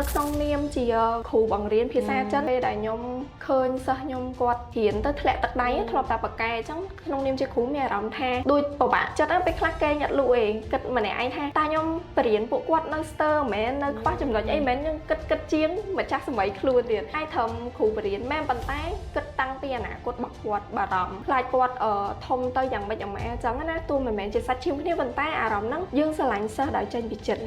នៅក្នុងនាមជាគ្រូបង្រៀនភាសាចិនពេលដែលខ្ញុំឃើញសិស្សខ្ញុំគាត់រៀនទៅធ្លាក់ទឹកដៃធ្លាប់តែប៉ាកែអញ្ចឹងក្នុងនាមជាគ្រូមានអារម្មណ៍ថាដូចពិបាកចិត្តណាពេលខ្លះគេងអត់លក់ឯងគិតម្នាក់ឯងថាតើខ្ញុំបរៀនពួកគាត់នៅស្ទើរមែននៅខ្វះចំណុចអីមែនខ្ញុំគិតគិតជាងម្ចាស់សម័យខ្លួនទៀតហើយត្រឹមគ្រូបរៀនមែនប៉ុន្តែគិតតាំងពីអនាគតរបស់គាត់បារម្ភខ្លាចគាត់អឺធំទៅយ៉ាងម៉េចយ៉ាងម៉ាអញ្ចឹងណាទោះមិនមែនជាសាច់ឈាមគ្នាប៉ុន្តែអារម្មណ៍ហ្នឹងយើងស្រឡាញ់សិស្សដោយចេញពីចិត្ត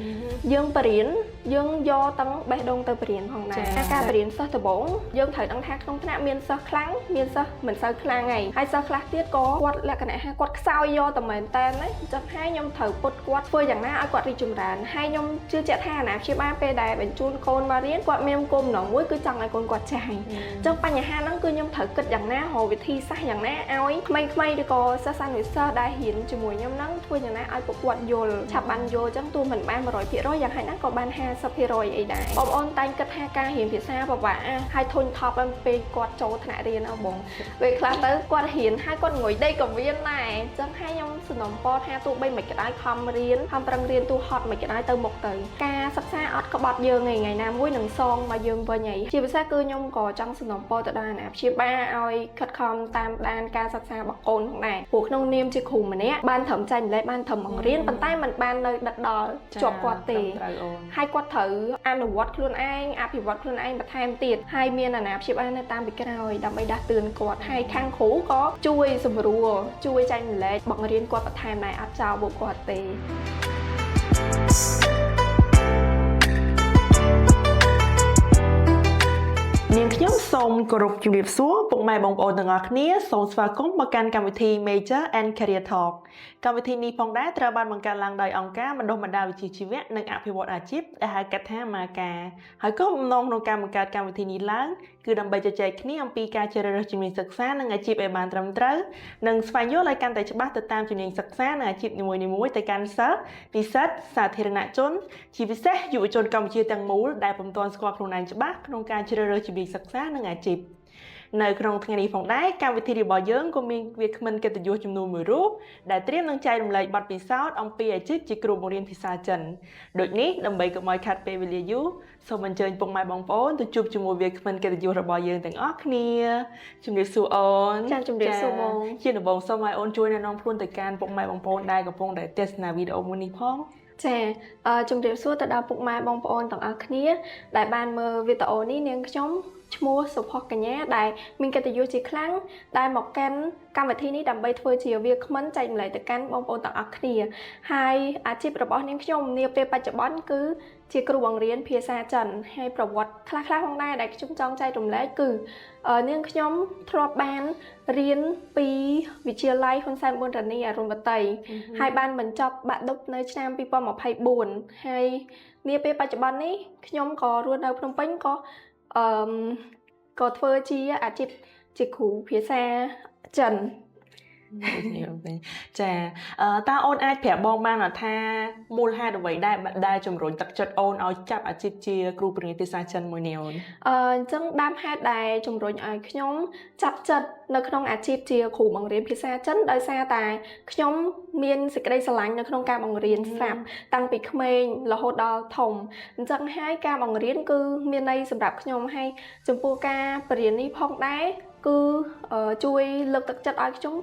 យើងបរៀនយើងយកទាំងបេះដូងទៅបរៀនផងដែរការបរៀនសិស្សដំបូងយើងត្រូវដឹងថាក្នុងថ្នាក់មានសិស្សខ្លាំងមានសិស្សមិនសូវខ្លាំងហើយហើយសិស្សខ្លះទៀតក៏គាត់លក្ខណៈថាគាត់ខ្សោយយកតែមែនតែនណាអញ្ចឹងហើយខ្ញុំត្រូវពុតគាត់ធ្វើយ៉ាងណាឲ្យគាត់រីកចម្រើនហើយខ្ញុំជឿជាក់ថាអាណាព្យាបាលពេលដែលបញ្ជូនកូនមករៀនគាត់មានគោលបំណងមួយគឺចង់ឲ្យកូនគាត់ចេះហើយអញ្ចឹងបញ្ហាហ្នឹងគឺខ្ញុំត្រូវគិតយ៉ាងណារកវិធីសាស្ត្រយ៉ាងណាឲ្យក្មេងៗឬក៏សិស្សានុសិស្សដែលរៀនជាមួយខ្ញុំហ្នឹងធ្វើយ៉ាងណាឲ្យពួកគាត់យល់ឆាប់បានយល់អញ្ចឹងទោះមិនបាន100%យ៉ាងហោចណាស់ក៏បាន50%អីដែរបងប្អូនតែងគិតថាការរៀនភាសាពិបាកហើយធុញថប់ពេលគាត់ចូលថ្នាក់រៀនអបងពេលខ្លះទៅគាត់រៀនហើយគាត់ងុយដេកក៏មានដែរអញ្ចឹងហើយខ្ញុំសំណូមពរថាទោះបីមិនក៏ដោយខំរៀនខំប្រឹងរៀនទោះហត់មិនក៏ដោយទៅមុខទៅការសិក្សាអត់ក្បត់យើងឯងថ្ងៃណាមួយនឹងសងមកយើងវិញឯងជាពិសេសគឺខ្ញុំក៏ចង់សំណូមពរទៅដល់អាណាព្យាបាលឲ្យខិតខំតាមដានការសិក្សារបស់កូនផងដែរព្រោះក្នុងនាមជាគ្រូម្នាក់បានត្រឹមចែករំលែកបានត្រឹមបង្រៀនប៉ុន្តែมันបាននៅដិតដល់ជាប់គាត់ទេ ត្រូវអូន ហើយគាត់ត្រូវអនុវត្តខ្លួនឯងអភិវឌ្ឍខ្លួនឯងបន្ថែមទៀតហើយមានអាណាព្យាបាលនៅតាមពីក្រោយដើម្បីដាស់តឿនគាត់ហើយខាងគ្រូក៏ជួយសម្រួលជួយចែករំលែកបង្រៀនគាត់បន្ថែមដែរអត់ចោលពួកគាត់ទេ នាងខ្ញុំសូមគោរពជំរាបសួរពុកម៉ែបងប្អូនទាំងអស់គ្នាសូមស្វាគមន៍មកកាន់កម្មវិធី Major and Career Talk កម្មវិធីនេះផងដែរត្រូវបានបង្កើតឡើងដោយអង្គការបណ្ដុះបណ្ដាលវិជ្ជាជីវៈនិងអភិវឌ្ឍអាជីពដែលហៅកាត់ថា MACA ហើយគោលបំណងក្នុងការបង្កើតកម្មវិធីនេះឡើងគឺដើម្បីជជែកគ្នាអំពីការជ្រើសរើសជំនាញសិក្សានិងអាជីពឲ្យបានត្រឹមត្រូវនិងស្វែងយល់ឲ្យកាន់តែច្បាស់ទៅតាមជំនាញសិក្សានិងអាជីពនីមួយៗទៅកាន់សិស្សនិស្សិតសាធារណជន ជាពិសេសយុវជនកម្ពុជាទាំងមូលដែលពុំទាន់ស្គាល់ខ្លួនឯងច្បាស់ក្នុងការជ្រើសរើសជំនាញសិក្សានិងអាជីពនៅក្នុងថ្ងៃនេះផងដែរកម្មវិធីរបស់យើងក៏មានវាគ្មិនកិត្តិយសចំនួនមួយរូបដែលត្រៀមនឹងចែករំលែកបទពិសោធន៍អំពីអាជីពជាគ្រូបង្រៀនភាសាចិនដូចនេះដើម្បីកុំឲ្យខាតពេលវេលាយូរសូមអញ្ជើញពុកម៉ែបងប្អូនទៅជួបជាមួយវាគ្មិនកិត្តិយសរបស់យើងទាំងអស់គ្នាជំរាបសួរអូន ចាជំរាបសួរបង ជាដំបូងសូមឲ្យអូនជួយណែនាំខ្លួនទៅកាន់ពុកម៉ែបងប្អូនដែលកំពុងតែទស្សនាវីដេអូមួយនេះផង ចាជំរាបសួរទៅដល់ពុកម៉ែបងប្អូនទាំងអស់គ្នាដែលបានមើលវីដេអូនេះនាងខ្ញុំឈ្មោះសុផុសកញ្ញាដែលមានកិត្តិយសជាខ្លាំងដែលមកកាន់កម្មវិធីនេះដើម្បីធ្វើជាវាគ្មិនចែករំលែកទៅកាន់បងប្អូនទាំងអស់គ្នាហើយអាជីពរបស់នាងខ្ញុំនាពេលបច្ចុប្បន្នគឺជាគ្រូបង្រៀនភាសាចិនហើយប្រវត្តិខ្លះៗផងដែរដែលខ្ញុំចង់ចែករំលែកគឺនាងខ្ញុំធ្លាប់បានរៀនពីវិទ្យាល័យហ៊ុនសែនប៊ុនរ៉ានីអរុណវតី ហើយបានបញ្ចប់បាក់ឌុបនៅឆ្នាំ2024ហើយនាពេលបច្ចុប្បន្ននេះខ្ញុំក៏រស់នៅភ្នំពេញក៏អឺមក៏ធ្វើជាអាជីពជាគ្រូភាសាចិន វិញចាតើអូនអាចប្រាប់បងបានអត់ថាមូលហេតុអ្វីដែរដែលជំរុញទឹកចិត្តអូនឲ្យចាប់អាជីពជាគ្រូបង្រៀនភាសាចិនមួយនេះអូន អញ្ចឹងដើមហេតុដែលជំរុញឲ្យខ្ញុំចាប់ចិត្តនៅក្នុងអាជីពជាគ្រូបង្រៀនភាសាចិនដោយសារតែខ្ញុំមានសេចក្តីស្រឡាញ់នៅក្នុងការបង្រៀនស្រាប់តាំងពីក្មេងរហូតដល់ធំអញ្ចឹងហើយការបង្រៀនគឺមានន័យសម្រាប់ខ្ញុំហើយចំពោះការបរៀននេះផងដែរគឺជួយលើកទឹកចិត្តឲ្យខ្ញុំ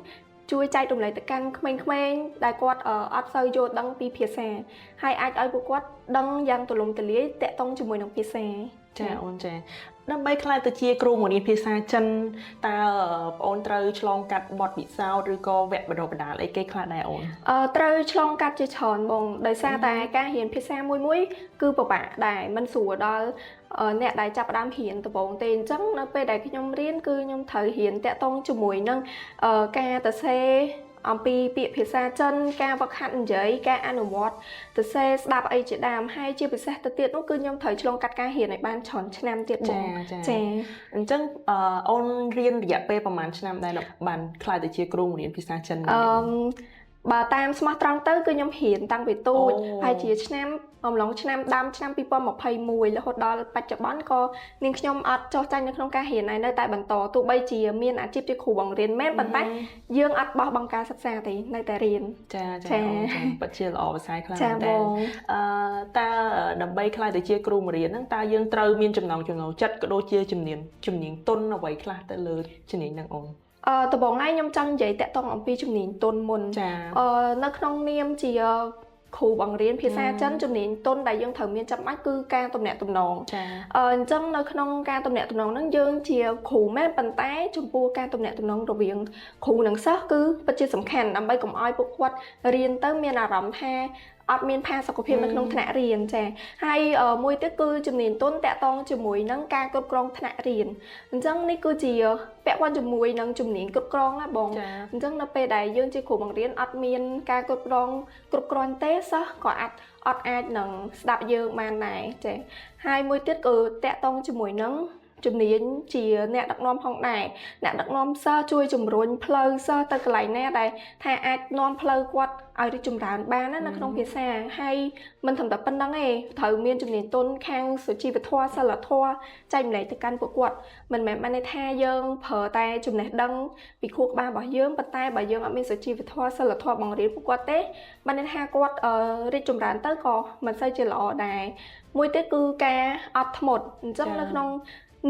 ជួយចែករំលែកទៅកាន់ក្មេងៗដែលគាត់អត់សូវយល់ដឹងពីភាសាហើយអាចឲ្យពួកគាត់ដឹងយ៉ាងទូលំទូលាយទាក់ទងជាមួយនឹងភាសា ចាអូនចាដើម្បីក្លាយទៅជាគ្រូបង្រៀនភាសាចិនតើបងអូនត្រូវឆ្លងកាត់បទពិសោធន៍ឬក៏វគ្គបណ្ដុះបណ្ដាលអីគេខ្លះដែរអូន ត្រូវឆ្លងកាត់ជាច្រើនបងដោយសារតែការរៀនភាសាមួយមួយគឺពិបាកដែរមិនស្រួលដល់អ្នកដែលចាប់ផ្ដើមរៀនដំបូងទេអញ្ចឹងនៅពេលដែលខ្ញុំរៀនគឺខ្ញុំត្រូវរៀនទាក់ទងជាមួយនឹងការសរសេរអំពីពាក្យភាសាចិនការវឹកហាត់និយាយការអនុវត្តសរសេរស្ដាប់អីជាដើមហើយជាពិសេសទៅទៀតនោះគឺខ្ញុំត្រូវឆ្លងកាត់ការរៀនឲ្យបានច្រើនឆ្នាំទៀតប ចា ង ចា ចា អញ្ចឹងអូនរៀនរយៈពេលប្រហែលឆ្នាំដែរបានក្លាយទៅជាគ្រូបង្រៀនភាសាចិន អឺមបើតាមស្មោះត្រង់ទៅគឺខ្ញុំរៀនតាំងពីតូច អូ ហើយជាឆ្នាំ អំឡុងឆ្នាំដើមឆ្នាំ2021រហូតដល់បច្ចុប្បន្នក៏នាងខ្ញុំអត់ចោះចាញ់នៅក្នុងការរៀនដែរនៅតែបន្តទោះបីជាមានអាជីពជាគ្រូបង្រៀនមែនប៉ុន្តែយើងអត់បោះបង់ការសិក្សាទេនៅតែរៀន ចា ចា ចាអូនចាពិតជាល្អប្រសើរខ្លាំង ចា មែនតើ បង អឺតើដើម្បីក្លាយទៅជាគ្រូបង្រៀនហ្នឹងតើយើងត្រូវមានចំណង់ចំណូលចិត្តក៏ដូចជាជំនាញជំនាញទន់អ្វីខ្លះទៅលើជំនាញហ្នឹងអូន ដំបូងឡើយខ្ញុំចង់និយាយតាក់ទងអំពីជំនាញទន់មុន ចា នៅក្នុងនាមជាគ្រូបង្រៀនភាសាចិនជំនាញទន់ដែលយើងត្រូវមានចាំបាច់គឺការទំនាក់ទំនង ចា អញ្ចឹងនៅក្នុងការទំនាក់ទំនងហ្នឹងយើងជាគ្រូមែនប៉ុន្តែចំពោះការទំនាក់ទំនងរវាងគ្រូនិងសិស្សគឺពិតជាសំខាន់ដើម្បីកុំឲ្យពួកគាត់រៀនទៅមានអារម្មណ៍ថាអត់មានផាសុកភាពនៅក្នុងថ្នាក់រៀនចាហើយមួយទៀតគឺជំនាញទន់តាក់ទងជាមួយនឹងការគ្រប់គ្រងថ្នាក់រៀនអញ្ចឹងនេះគឺជាពាក់ព័ន្ធជាមួយនឹងជំនាញគ្រប់គ្រងណាបង ចា អញ្ចឹងនៅពេលដែលយើងជាគ្រូបង្រៀនអត់មានការគ្រប់គ្រងគ្រប់គ្រាន់ទេសិស្សក៏អាចអត់អាចនឹងស្ដាប់យើងបានដែរចាហើយមួយទៀតគឺតាក់ទងជាមួយនឹងជំនាញជាអ្នកដឹកនាំផងដែរអ្នកដឹកនាំសិស្សជួយជំរុញផ្លូវសិស្សទៅកន្លែងណាដែលថាអាចនាំផ្លូវគាត់ឲ្យរីកចម្រើនបានណានៅក្នុងភាសាហើយមិនត្រឹមតែប៉ុណ្្នឹងទេត្រូវមានជំនាញទន់ខាងសុជីវធម៌សិលធម៌ចែកម្លែកទៅកាន់ពួកគាត់មិនមែនបានន័យថាយើងប្រើតែចំណេះដឹងពីខួរក្បាលរបស់យើងប៉ុន្តែបើយើងអត់មានសុជីវធម៌សិលធម៌បង្រៀនពួកគាត់ទេបានន័យថាគាត់រីកចម្រើនទៅក៏មិនសូវជាល្អដែរមួយទៀតគឺការអត់ធ្មត់អញ្ចឹងនៅក្នុង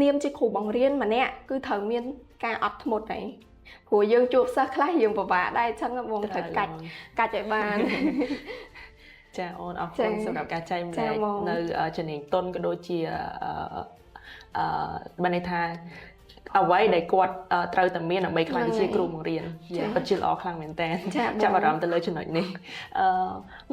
នាមជាគ្រូបង្រៀនម្នាក់គឺត្រូវមានការអត់ធ្មត់ដែរព្រោះយើងជួបសិស្សខ្លះយើងពិបាកដែរអញ្ចឹងបងត្រូវកាច់កាច់ឲ្យបាន ចាអូនអរគុណសម្រាប់ការចែកម្លែកនៅជំនាញទន់ក៏ដូចជាអឺបានន័យថាអ្វីដែលគាត់ត្រូវតែមានដើម្បីក្លាយទៅជាគ្រូបង្រៀនពិតជាល្អខ្លាំងមែនតើចាប់អារម្មណ៍ទៅលើចំណុចនេះអឺ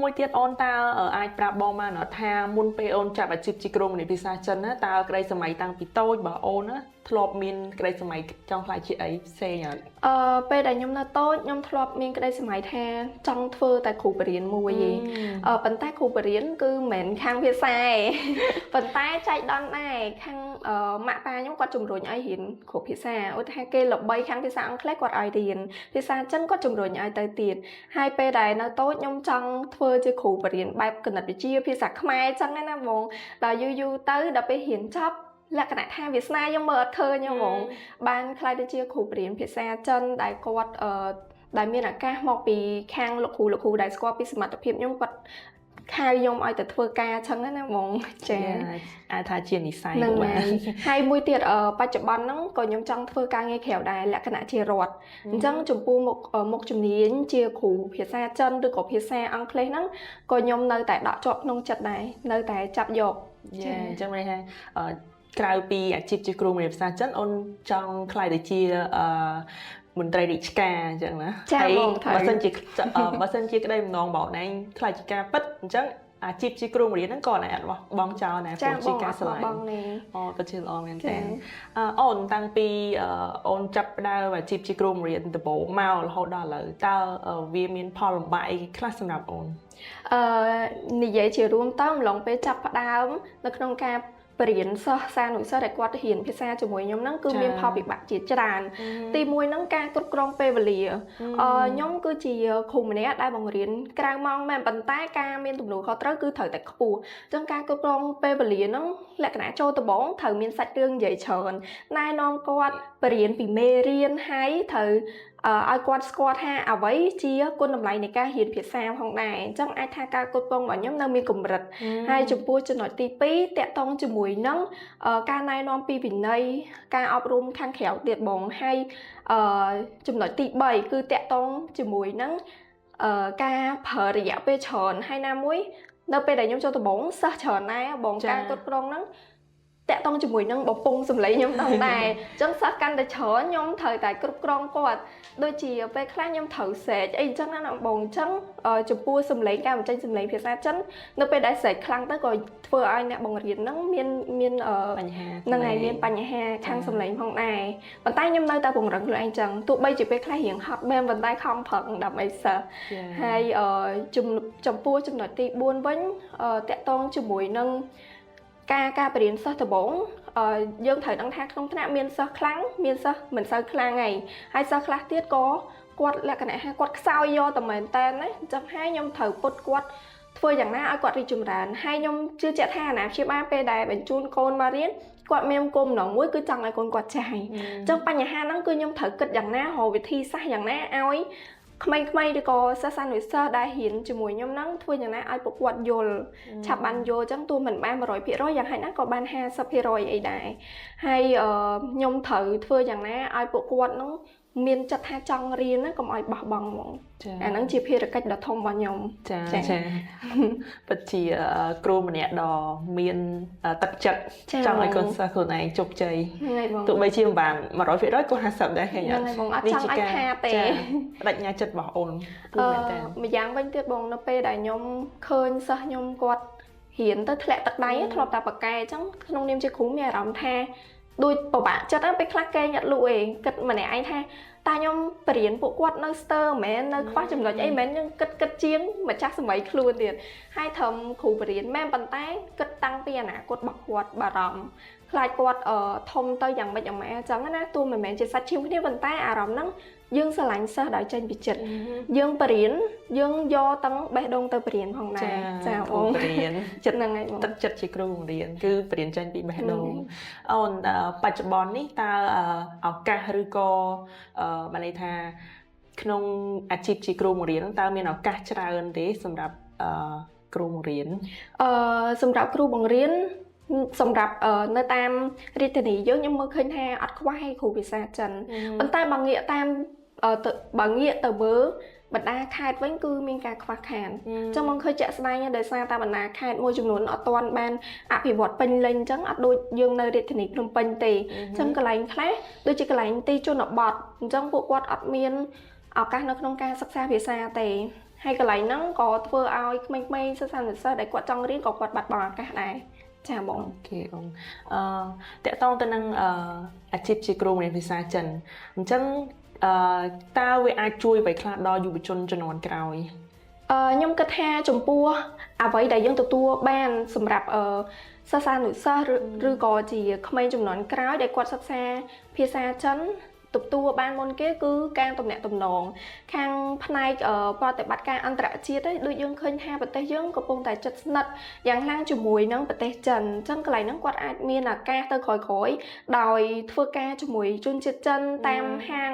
មួយទៀតអូនតើអាចប្រាប់បងបានអត់ថាមុនពេលអូនចាប់អាជីពជាគ្រូបង្រៀនភាសាចិនណាតើក្តីសម័យតាំងពីតូចរបស់អូនណាធ្លាប់មានក្តីសម័យចង់ក្លាយជាអីផ្សេងអត់ ពេលដែលខ្ញុំនៅតូចខ្ញុំធ្លាប់មានក្តីសម័យថាចង់ធ្វើតែគ្រូបរិញ្ញាមួយឯងប៉ុន្តែគ្រូបរិញ្ញាគឺមិនមែនខាងភាសាឯងប៉ុន្តែចៃដន្យដែរខាងម៉ាក់ប៉ាខ្ញុំគាត់ជំរុញឲ្យរៀនគ្រូភាសាឧទាហរណ៍គេល្បីខាងភាសាអង់គ្លេសគាត់ឲ្យរៀនភាសាចិនគាត់ជំរុញឲ្យទៅទៀតហើយពេលដែលនៅតូចខ្ញុំចង់ធ្វើជាគ្រូបរិញ្ញាបែបគណិតវិទ្យាភាសាខ្មែរចឹងណាបងដល់យូរយូរទៅដល់ពេលរៀនចប់លក្ខណៈថាវាសនាខ្ញុំមើលអត់ឃើញហ្មងបានក្លាយទៅជាគ្រូបរិញ្ញាភាសាចិនដែលគាត់ដែលមានឱកាសមកពីខាងលោកគ្រូលោកគ្រូដែលស្គាល់ពីសមត្ថភាពខ្ញុំគាត់ខៅខ្ញុំឲ្យទៅធ្វើការចឹងណាហ្មងចា អាចថាជានិស័យ ហ្នឹងហើយហើយមួយទៀតបច្ចុប្បន្នហ្នឹងក៏ខ្ញុំចង់ធ្វើការងារក្រៅដែរលក្ខណៈជារដ្ឋអញ្ចឹងចំពោះមុខមុខជំនាញជាគ្រូភាសាចិនឬក៏ភាសាអង់គ្លេសហ្នឹងក៏ខ្ញុំនៅតែដក់ជាប់ក្នុងចិត្តដែរនៅតែចាប់យក ចាអញ្ចឹងមានន័យថាក្រៅពីអាជីពជាគ្រូបង្រៀនភាសាចិនអូនចង់ក្លាយទៅជាអឺមន្ត្រីរាជការអញ្ចឹងណា ហើយ បើសិនជាបើសិនជាក្តីបំណងរបស់អូនឯងក្លាយជាការពិតអញ្ចឹងអាជីពជាគ្រូបង្រៀនហ្នឹងក៏អត់បងចោលដែរព្រោះជាការស្រឡាញ់អូពិតជាល្អមែនតើអូនតាំងពីអូនចាប់ផ្ដើមអាជីពជាគ្រូបង្រៀនដំបូងមករហូតដល់ឥឡូវតើវាមានផលលំបាកអីខ្លះសម្រាប់អូន និយាយជារួមទៅអំឡុងពេលចាប់ផ្ដើមនៅក្នុងការបរៀនសិស្សសានុសិស្សដែលគាត់រៀនភាសាជាមួយខ្ញុំហ្នឹងគឺមានផលពិបាកជាច្រើនទី1ហ្នឹងការគ្រប់គ្រងពេលវេលាខ្ញុំគឺជាគ្រូម្នាក់ដែលបង្រៀនក្រៅម៉ោងមែនប៉ុន្តែការមានទំនួលខុសត្រូវគឺត្រូវតែខ្ពស់អញ្ចឹងការគ្រប់គ្រងពេលវេលាហ្នឹងលក្ខណៈចូលដំបូងត្រូវមានសាច់រឿងនិយាយច្រើនណែនាំគាត់បរៀនពីមេរៀនហើយត្រូវឲ្យគាត់ស្គាល់ថាអ្វីជាគុណតម្លៃនៃការរៀនភាសាផងដែរអញ្ចឹងអាចថាការគ្រប់គ្រងរបស់ខ្ញុំនៅមានកម្រិតហើយចំពោះចំណុចទី2តាក់ទងជាមួយនឹងការណែនាំពីវិន័យការអប់រំខាងក្រៅទៀតបងហើយចំណុចទី3គឺតាក់ទងជាមួយនឹងការប្រើរយៈពេលច្រើនហើយណាមួយនៅពេលដែលខ្ញុំចូលដំបូងសិស្សច្រើនដែរបងការគ្រប់គ្រងហ្នឹងតាក់ទងជាមួយនឹងបំពង់សម្លេងខ្ញុំដល់ដែរអញ្ចឹងសិស្សកាន់តែច្រើនខ្ញុំត្រូវតែគ្រប់គ្រងគាត់ដូចជាពេលខ្លះខ្ញុំត្រូវស្រែកអីអញ្ចឹងណាបងអញ្ចឹងចំពោះសម្លេងការបញ្ចេញសម្លេងភាសាចិននៅពេលដែលស្រែកខ្លាំងទៅក៏ធ្វើឲ្យអ្នកបង្រៀនហ្នឹងមានមាន បញ្ហា ហ្នឹងហើយមានបញ្ហាខាងសម្លេងផងដែរប៉ុន្តែខ្ញុំនៅតែពង្រឹងខ្លួនឯងចឹងទោះបីជាពេលខ្លះរៀងហត់មែនប៉ុន្តែខំប្រឹងដើម្បីសិស្សហើយចំពោះចំណុចទី4វិញតាក់ទងជាមួយនឹងការបរៀនសិស្សដំបូងយើងត្រូវដឹងថាក្នុងថ្នាក់មានសិស្សខ្លាំងមានសិស្សមិនសូវខ្លាំងហើយហើយសិស្សខ្លះទៀតក៏គាត់លក្ខណៈថាគាត់ខ្សោយយកតែមែនតើណាអញ្ចឹងហើយខ្ញុំត្រូវពុតគាត់ ធ្វើយ៉ាងណាឲ្យគាត់រីកចម្រើនហើយខ្ញុំជឿជាក់ថាអាណាព្យាបាលពេលដែលបញ្ជូនកូនមករៀនគាត់មានគោលបំណងមួយគឺចង់ឲ្យកូនគាត់ចេះហើយអញ្ចឹងបញ្ហាហ្នឹងគឺខ្ញុំត្រូវគិតយ៉ាងណារកវិធីសាស្ត្រយ៉ាងណាឲ្យក្មេងៗឬក៏សិស្សានុសិស្សដែលរៀនជាមួយខ្ញុំហ្នឹងធ្វើយ៉ាងណាឲ្យពួកគាត់យល់ឆាប់បានយល់អញ្ចឹងទោះមិនបាន100%យ៉ាងហោចណាស់ក៏បាន50%អីដែរហើយខ្ញុំត្រូវធ្វើយ៉ាងណាឲ្យពួកគាត់ហ្នឹងមានចិត្តថាចង់រៀនណាកុំឲ្យបោះបង់ហ្មងអាហ្នឹងជាភារកិច្ចដ៏ធំរបស់ខ្ញុំ ចាចាពិតជាគ្រូម្នាក់ដ៏មានទឹកចិត្តចង់ឲ្យកូនសិស្សខ្លួនឯងជោគជ័យទោះបីជាមិនបាន100%ក៏50ដែរឃើញអត់ ហ្នឹងហើយបងអត់ចង់ឲ្យខាតទេ បដិញ្ញាចិត្តរបស់អូន ពូមែនតើម្យ៉ាងវិញទៀតបងនៅពេលដែលខ្ញុំឃើញសិស្សខ្ញុំគាត់រៀនទៅធ្លាក់ទឹកដៃធ្លាប់តែប៉កែអញ្ចឹងក្នុងនាមជាគ្រូមានអារម្មណ៍ថាដូចពិបាកចិត្តពេលខ្លះគេងអត់លក់ឯងគិតម្នាក់ឯងថាតើខ្ញុំបរៀនពួកគាត់នៅស្ទើមែននៅខ្វះចំណុចអីមែនខ្ញុំគិតគិតជាងម្ចាស់សម័យខ្លួនទៀតហើយត្រឹមគ្រូបរៀនមែនប៉ុន្តែគិតតាំងពីអនាគតរបស់គាត់បារម្ភខ្លាចគាត់ធំទៅយ៉ាងម៉េចយ៉ាងម៉ាអញ្ចឹងណាទោះមិនមែនជាសាច់ឈាមគ្នាប៉ុន្តែអារម្មណ៍ហ្នឹងយើងស្រឡាញ់សិស្សដោយចេញពីចិត្តយើងបរៀនយើងយកទាំងបេះដូងទៅបរៀនផងដែរចាអូនបរៀនចិត្តហ្នឹងហើយបងទឹកចិត្តជាគ្រូបង្រៀនគឺបរៀនចេញពីបេះដូងអូនបច្ចុប្បន្ននេះតើឱកាសឬក៏បានន័យថាក្នុងអាជីពជាគ្រូបង្រៀនតើមានឱកាសច្រើនទេសម្រាប់គ្រូបង្រៀនសម្រាប់គ្រូបង្រៀនសម្រាប់នៅតាមរាជធានីយើងខ្ញុំមើលឃើញថាអត់ខ្វះឯគ្រូភាសាចិនប៉ុន្តែបើងាកតាមបើងាកទៅមើលបណ្ដាខេត្តវិញគឺមានការខ្វះខាតអញ្ចឹងមកឃើញជាក់ស្ដែងដោយសារតែបណ្ដាខេត្តមួយចំនួនអត់ទាន់បានអភិវឌ្ឍពេញលេញអញ្ចឹងអត់ដូចយើងនៅរាជធានីភ្នំពេញទេអញ្ចឹងកន្លែងខ្លះដូចជាកន្លែងទីជនបទអញ្ចឹងពួកគាត់អត់មានឱកាសនៅក្នុងការសិក្សាភាសាទេហើយកន្លែងហ្នឹងក៏ធ្វើឲ្យក្មេងៗសិស្សានុសិស្សដែលគាត់ចង់រៀនក៏គាត់បាត់បង់ឱកាសដែរចាបង OK បងតកតងទៅនឹងអាជីពជាគ្រូបង្រៀនភាសាចិនអញ្ចឹងតើវាអាចជួយអ្វីខ្លះដល់យុវជនជំនាន់ក្រោយខ្ញុំគិតថាចំពោះអ្វីដែលយើងទទួលបានសម្រាប់សិស្សានុសិស្សឬក៏ជាក្មេងជំនាន់ក្រោយដែលគាត់សិក្សាភាសាចិនទទួលបានមុនគេគឺការទំនាក់ទំនងខាងផ្នែកប្រតិបត្តិការអន្តរជាតិឯងដូចយើងឃើញថាប្រទេសយើងកំពុងតែជិតស្និទ្ធយ៉ាងខ្លាំងជាមួយនឹងប្រទេសចិនអញ្ចឹងកន្លែងហ្នឹងគាត់អាចមានឱកាសទៅក្រោយៗដោយធ្វើការជាមួយជនជាតិចិនតាមហាង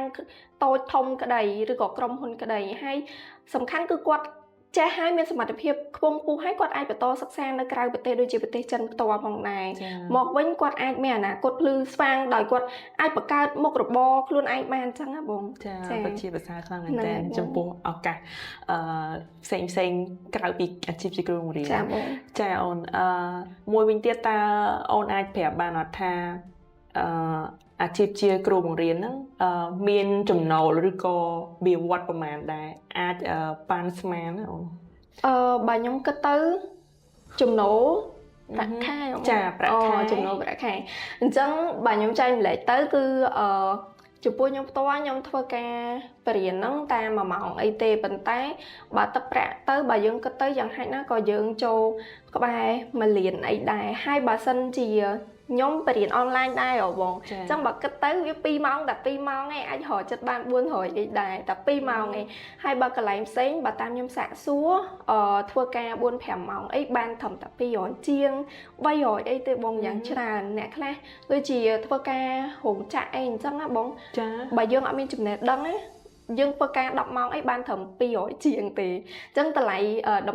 តូចធំក្តីឬក៏ក្រុមហ៊ុនក្តីហើយសំខាន់គឺគាត់ចេះហើយមានសមត្ថភាពខ្ពង់ខ្ពស់ហើយគាត់អាចបន្តសិក្សានៅក្រៅប្រទេសដូចជាប្រទេសចិនផ្ទាល់ផងដែរមកវិញគាត់អាចមានអនាគតភ្លឺស្វាងដោយគាត់អាចបង្កើតមុខរបរខ្លួនឯងបានអញ្ចឹងណាបងចាពិតជាភាសាខ្លាំងមែនទែនចំពោះឱកាសផ្សេងផ្សេងក្រៅពីអាជីពជាគ្រូបង្រៀនចាបងចាអូនមួយវិញទៀតតើអូនអាចប្រាប់បានអត់ថាអាជីពជាគ្រូបង្រៀនហ្នឹងមានចំណូលឬក៏បៀវត្សប្រមាណដែរអាចប៉ាន់ស្មានណាអូនបើខ្ញុំគិតទៅចំណូលប្រាក់ខែចាប្រាក់ខែចំណូលប្រាក់ខែអញ្ចឹងបើខ្ញុំចែកម្លែកទៅគឺចំពោះខ្ញុំផ្ទាល់ខ្ញុំធ្វើការបរៀនហ្នឹងតាម1ម៉ោងអីទេប៉ុន្តែបើទឹកប្រាក់ទៅបើយើងគិតទៅយ៉ាងហោចណាស់ក៏យើងចូលក្បែរ1លានអីដែរហើយបើសិនជាខ្ញុំបរៀនអនឡាញដែរហ៎បងអញ្ចឹងបើគិតទៅវា2ម៉ោងតែ2ម៉ោងឯងអាចរកចិត្តបាន400អីដែរតែ2ម៉ោងឯងហើយបើកន្លែងផ្សេងបើតាមខ្ញុំសាកសួរធ្វើការ4 5ម៉ោងអីបានត្រឹមតែ200ជាង300អីទេបងយ៉ាងច្រើនអ្នកខ្លះដូចជាធ្វើការរោងចក្រអីអញ្ចឹងណាបងចាបើយើងអត់មានចំណេះដឹងណាយើងធ្វើការ10ម៉ោងអីបានត្រឹម200ជាងទេអញ្ចឹងត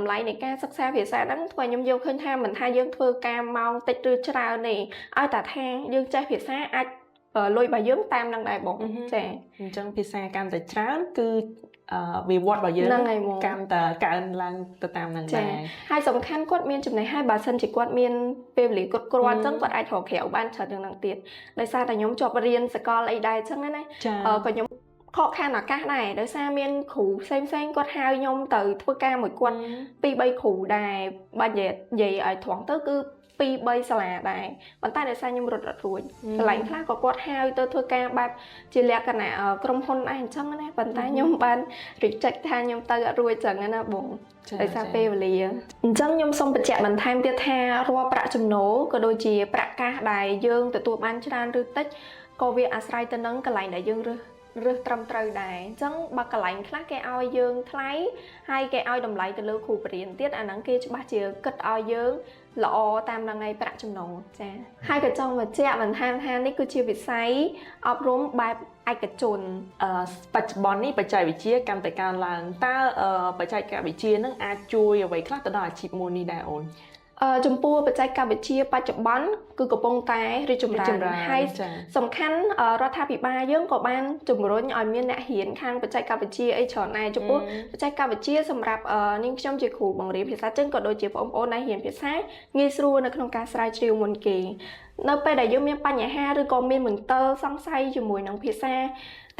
ម្លៃនៃការសិក្សាភាសាហ្នឹងធ្វើឲ្យខ្ញុំយកឃើញថាមិនថាយើងធ្វើការម៉ោងតិចឬច្រើនទេឲ្យតែថាយើងចេះភាសាអាចលុយរបស់យើងតាមនឹងដែរបងចាអញ្ចឹងភាសាកាន់តែច្រើនគឺវិវត្តរបស់យើងកាន់តែកើនឡើងទៅតាមនឹងដែរហើយសំខាន់គាត់មានចំណេះហើយបើសិនជាគាត់មានពេលវេលាគ្រប់គ្រាន់អញ្ចឹងគាត់អាចរកក្រៅបានច្រើនជាងនឹងទៀតដោយសារតែខ្ញុំជាប់រៀនសកលអីដែរអញ្ចឹងណាក៏ខ្ញុំខកខានឱកាសដែរដោយសារមានគ្រូផ្សេងៗគាត់ហៅខ្ញុំទៅធ្វើការមួយគាត់2 3គ្រូដែរបើនិយាយឲ្យត្រង់ទៅគឺ2 3សាលាដែរប៉ុន្តែដោយសារខ្ញុំរត់អត់រួចកន្លែងខ្លះក៏គាត់ហៅទៅធ្វើការបែបជាលក្ខណៈក្រុមហ៊ុនដែរអញ្ចឹងណាប៉ុន្តែខ្ញុំបាន reject ថាខ្ញុំទៅអត់រួចចឹងណាបងដោយសារពេលវេលាអញ្ចឹងខ្ញុំសូមបញ្ជាក់បន្ថែមទៀតថារាល់ប្រាក់ចំណូលក៏ដូចជាប្រាក់កាសដែលយើងទទួលបានច្រើនឬតិចក៏វាអាស្រ័យទៅនឹងកន្លែងដែលយើងរើស រើសត្រឹមត្រូវដែរអញ្ចឹងបើកន្លែងខ្លះគេឲ្យយើងថ្លៃហើយគេឲ្យតម្លៃទៅលើគ្រូបរិញ្ញាទៀតអាហ្នឹងគេច្បាស់ជាគិតឲ្យយើងល្អតាមនឹងឯប្រាក់ចំណូលចាហើយក៏ចង់បញ្ជាក់បន្ថែមថានេះគឺជាវិស័យអប់រំបែបឯកជន បច្ចុប្បន្ននេះបច្ចេកវិទ្យាកាន់តែកើនឡើងតើបច្ចេកវិទ្យានឹងអាចជួយអ្វីខ្លះទៅដល់អាជីពមួយនេះដែរអូន ចំពោះបច្ចេកវិទ្យាបច្ចុប្បន្នគឺកំពុងតែរីកចម្រើនហើយសំខាន់រដ្ឋាភិបាលយើងក៏បានជំរុញឲ្យមានអ្នករៀនខាងបច្ចេកវិទ្យាអីច្រើនដែរចំពោះបច្ចេកវិទ្យាសម្រាប់នាងខ្ញុំជាគ្រូបង្រៀនភាសាចិនក៏ដូចជាបងប្អូនដែលរៀនភាសាងាយស្រួលនៅក្នុងការស្រាវជ្រាវមុនគេនៅពេលដែលយើងមានបញ្ហាឬក៏មានមន្ទិលសង្ស័យជាមួយនឹងភាសា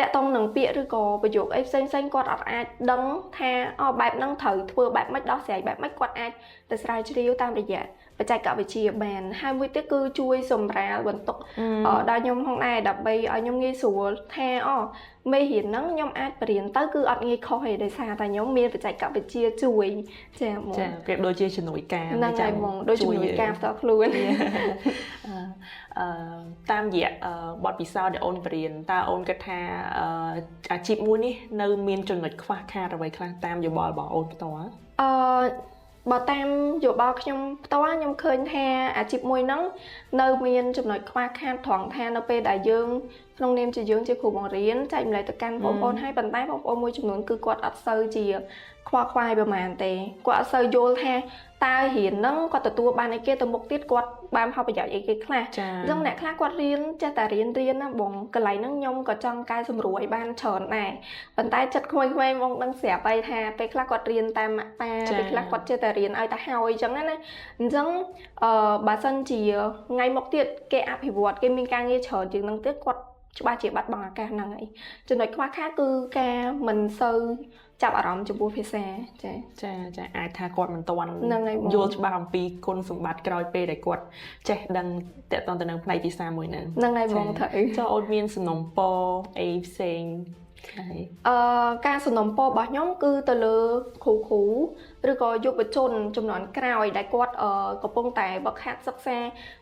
តាក់ទងនឹងពាក្យឬក៏ប្រយោគអីផ្សេងៗគាត់អត់អាចដឹងថាអូបែបហ្នឹងត្រូវធ្វើបែបម៉េចដោះស្រាយបែបម៉េចគាត់អាចទៅស្រាវជ្រាវតាមរយៈបច្ចេកវិទ្យាបានហើយមួយទៀតគឺជួយសម្រាលបន្ទុកដល់ខ្ញុំផងដែរដើម្បីឲ្យខ្ញុំងាយស្រួលថាអូមេរៀនហ្នឹងខ្ញុំអាចបរៀនទៅគឺអត់ងាយខុសទេដោយសារតែខ្ញុំមានបច្ចេកវិទ្យាជួយចាហ្មង ចាប្រៀបដូចជាជំនួយការ ហ្នឹងហើយហ្មងដូចជំនួយការផ្ទាល់ខ្លួន អឺតាមរយៈបទពិសោធន៍ដែលអូនបរៀនតើអូនគិតថាអាជីពមួយនេះនៅមានចំណុចខ្វះខាតអ្វីខ្លះតាមយោបល់របស់អូនផ្ទាល់ អឺបើតាមយោបល់ខ្ញុំផ្ទាល់ខ្ញុំឃើញថាអាជីពមួយហ្នឹងនៅមានចំណុចខ្វះខាតត្រង់ថានៅពេលដែលយើងក្នុងនាមជាយើងជាគ្រូបង្រៀនចែករំលែកទៅកាន់បងប្អូនហើយប៉ុន្តែបងប្អូនមួយចំនួនគឺគាត់អត់សូវជាខ្វល់ខ្វាយប្រហែលទេគាត់អត់សូវយល់ថាតើរៀនហ្នឹងគាត់ទទួលបានអីគេទៅមុខទៀតគាត់បានផលប្រយោជន៍អីគេខ្លះអញ្ចឹងអ្នកខ្លះគាត់រៀនចេះតែរៀនរៀនណាបងកន្លែងហ្នឹងខ្ញុំក៏ចង់កែសម្រួលឲ្យបានច្រើនដែរប៉ុន្តែចិត្តក្មួយៗបងដឹងស្រាប់ហើយថាពេលខ្លះគាត់រៀនតាមម៉ាក់ប៉ាពេលខ្លះគាត់ចេះតែរៀនឲ្យតែហើយអញ្ចឹងណាអញ្ចឹងអឺបើសិនជាថ្ងៃមុខទៀតគេអភិវឌ្ឍគេមានការងារច្រើនជាងហ្នឹងទៀតគាត់ច្បាស់ជាបាត់បង់ឱកាសហ្នឹងហើយចំណុចខ្វះខាតគឺការមិនសូវចាប់អារម្មណ៍ចំពោះភាសាចា ចាចាអាចថាគាត់មិនទាន់យល់ច្បាស់អំពីគុណសម្បត្តិក្រោយពេលដែលគាត់ចេះដឹងតកតងទៅនឹងផ្នែកភាសាមួយហ្នឹង ហ្នឹងហើយបងត្រូវ ចុះអូនមានសំណូមពរអីផ្សេង អឺការសំណូមពររបស់ខ្ញុំគឺទៅលើគ្រូគ្រូឬក៏យុវជនជំនាន់ក្រោយដែលគាត់កំពុងតែវឹកហាត់សិក្សា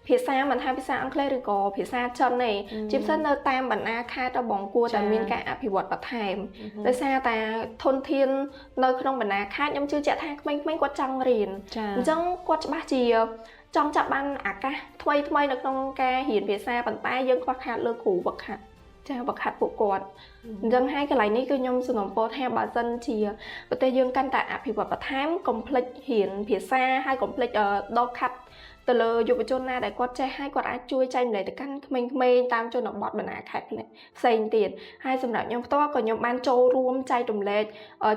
ភាសាមិនថាភាសាអង់គ្លេសឬក៏ភាសាចិនទេជាពិសេសនៅតាមបណ្ដាខេត្តបងគួរតែមានការអភិវឌ្ឍបន្ថែមដោយសារតែធនធាននៅក្នុងបណ្ដាខេត្តខ្ញុំជឿជាក់ថាក្មេងៗគាត់ចង់រៀនអញ្ចឹងគាត់ច្បាស់ជាចង់ចាប់បានឱកាសថ្មីថ្មីនៅក្នុងការរៀនភាសាប៉ុន្តែយើងខ្វះខាតលើគ្រូវឹកហាត់ចាវឹកហាត់ពួកគាត់អញ្ចឹងហើយកន្លែងនេះគឺខ្ញុំសំណូមពរថាបើសិនជាប្រទេសយើងកាន់តែអភិវឌ្ឍបន្ថែមកុំភ្លេចរៀនភាសាហើយកុំភ្លេចដកខាត់ទៅលើយុវជនណាដែលគាត់ចេះហើយគាត់អាចជួយចែករំលែកទៅកាន់ក្មេងៗតាមជនបទបណ្ដាខេត្តផ្សេងទៀតហើយសម្រាប់ខ្ញុំផ្ទាល់ក៏ខ្ញុំបានចូលរួមចែករំលែក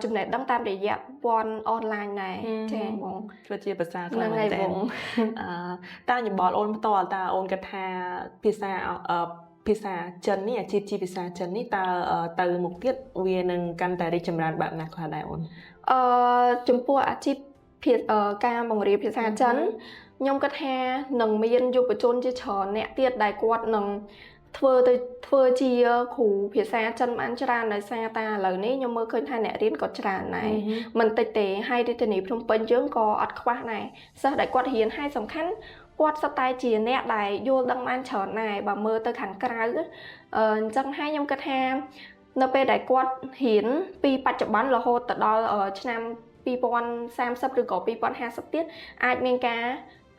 ចំណេះដឹងតាមរយៈព័ន្ធអនឡាញដែរចាបង ធ្វើជាភាសាខ្លាំងមែនតើអឺតើយោបល់អូនផ្ទាល់តើអូនគិតថាភាសាភាសាចិននេះអាជីពជាភាសាចិននេះតើទៅមុខទៀតវានឹងកាន់តែរីកចម្រើនបែបណាខ្លះដែរអូន អឺចំពោះអាជីពភាការបង្រៀនភាសាចិនខ្ញុំគិតថានឹងមានយុវជនជាច្រើនអ្នកទៀតដែលគាត់នឹងធ្វើទៅធ្វើជាគ្រូភាសាចិនបានច្រើនដោយសារតែឥឡូវនេះខ្ញុំមើលឃើញថាអ្នករៀនក៏ច្រើនដែរមិនតិចទេហើយរាជធានីភ្នំពេញយើងក៏អត់ខ្វះដែរសិស្សដែលគាត់រៀនហើយសំខាន់គាត់សុទ្ធតែជាអ្នកដែលយល់ដឹងបានច្រើនដែរបើមើលទៅខាងក្រៅអញ្ចឹងហើយខ្ញុំគិតថានៅពេលដែលគាត់រៀនពីបច្ចុប្បន្នរហូតទៅដល់ឆ្នាំ2030ឬក៏2050ទៀតអាចមានការ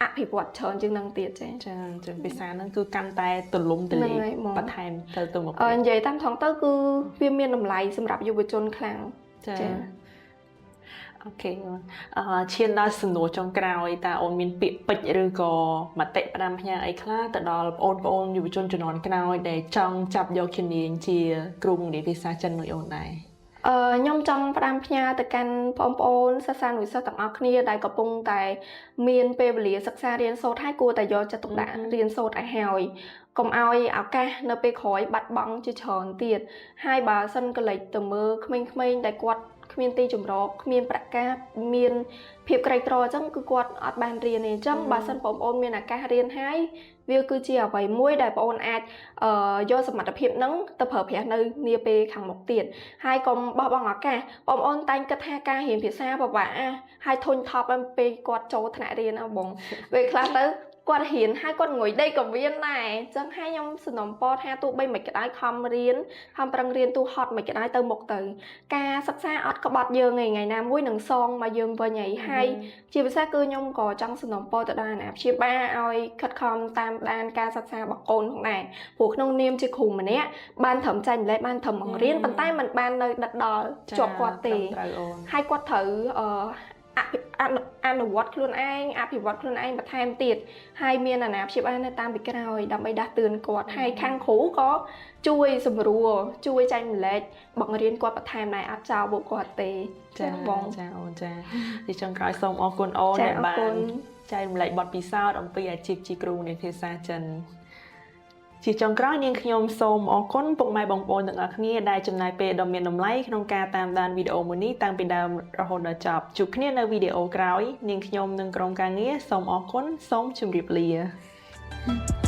អភិវឌ្ឍច្រើនជាងនឹងទៀតចា ចាចឹងភាសាហ្នឹងគឺកាន់តែទូលំទូលាយបន្ថែមទៅទៅមុខ និយាយតាមថងទៅគឺវាមានតម្លៃសម្រាប់យុវជនខ្លាំង ចា OK អឺឈានដល់សំណួរចុងក្រោយតើអូនមានពាក្យពេចន៍ឬក៏មតិផ្ដាំផ្ញើអីខ្លះទៅដល់បងប្អូនយុវជនជំនាន់ក្រោយដែលចង់ចាប់យកជំនាញជាគ្រូបង្រៀនភាសាចិនមួយអូនដែរ អឺខ្ញុំចង់ផ្ដាំផ្ញើទៅកាន់បងប្អូនសិស្សានុសិស្សទាំងអស់គ្នាដែលកំពុងតែមានពេលវេលាសិក្សារៀនសូត្រហើយគួរតែយកចិត្តទុកដាក់រៀនសូត្រឲ្យហើយកុំឲ្យឱកាសនៅពេលក្រោយបាត់បង់ជាច្រើនទៀតហើយបើសិនក៏លេចទៅមើលក្មេងៗដែលគាត់គ្មានទីជម្រកគ្មានប្រាក់កាសមានភាពក្រីក្រអញ្ចឹងគឺគាត់អត់បានរៀនទេអញ្ចឹងបើសិនបងប្អូនមានឱកាសរៀនហើយវាគឺជាអ្វីមួយដែលបងប្អូនអាចយកសមត្ថភាពហ្នឹងទៅប្រើប្រាស់នៅនាពេលខាងមុខទៀតហើយកុំបោះបង់ឱកាសបងប្អូនតែងគិតថាការរៀនភាសាពិបាកហើយធុញថប់ពេលគាត់ចូលថ្នាក់រៀនណាបងពេលខ្លះទៅ គាត់រៀនហើយគាត់ងុយដេកក៏មានដែរអញ្ចឹងហើយខ្ញុំសំណូមពរថាទោះបីមិនក៏ដោយខំរៀនខំប្រឹងរៀនទូហត់មិនក៏ដោយទៅមុខទៅការសិក្សាអត់ក្បត់យើងឯថ្ងៃណាមួយនឹងសងមកយើងវិញហើយហើយជាពិសេសគឺខ្ញុំក៏ចង់សំណូមពរទៅដល់អាណាព្យាបាលឲ្យខិតខំតាមដានការសិក្សារបស់កូនផងដែរព្រោះក្នុងនាមជាគ្រូម្នាក់បានត្រឹមចែករំលែកបានត្រឹមបង្រៀនប៉ុន្តែมันបាននៅដិតដល់ជាប់គាត់ទេ ត្រូវអូន ហើយគាត់ត្រូវអឺអភិអនុអនុវត្តខ្លួនឯងអភិវឌ្ឍខ្លួនឯងបន្ថែមទៀតហើយមានអាណាព្យាបាលនៅតាមពីក្រោយដើម្បីដាស់តឿនគាត់ហើយខាងគ្រូក៏ជួយសម្រួលជួយចែករំលែកបង្រៀនគាត់បន្ថែមដែរអត់ចោលពួកគាត់ទេ ចា បង ចាអូនចាទីចុងក្រោយសូមអរគុណអូន ចា ដែលបា អរគុណ នចែករំលែកបទពិសោធន៍អំពីអាជីពជាគ្រូបង្រៀនភាសាចិនជាចុងក្រោយនាងខ្ញុំសូមអរគុណពុកម៉ែបងប្អូនទាំងអស់គ្នាដែលចំណាយពេលដ៏មានតម្លៃក្នុងការតាមដានវីដេអូមួយនេះតាំងពីដើមរហូតដល់ចប់ជួបគ្នានៅវីដេអូក្រោយនាងខ្ញុំនិងក្រុមការងារសូមអរគុណសូមជម្រាបលា។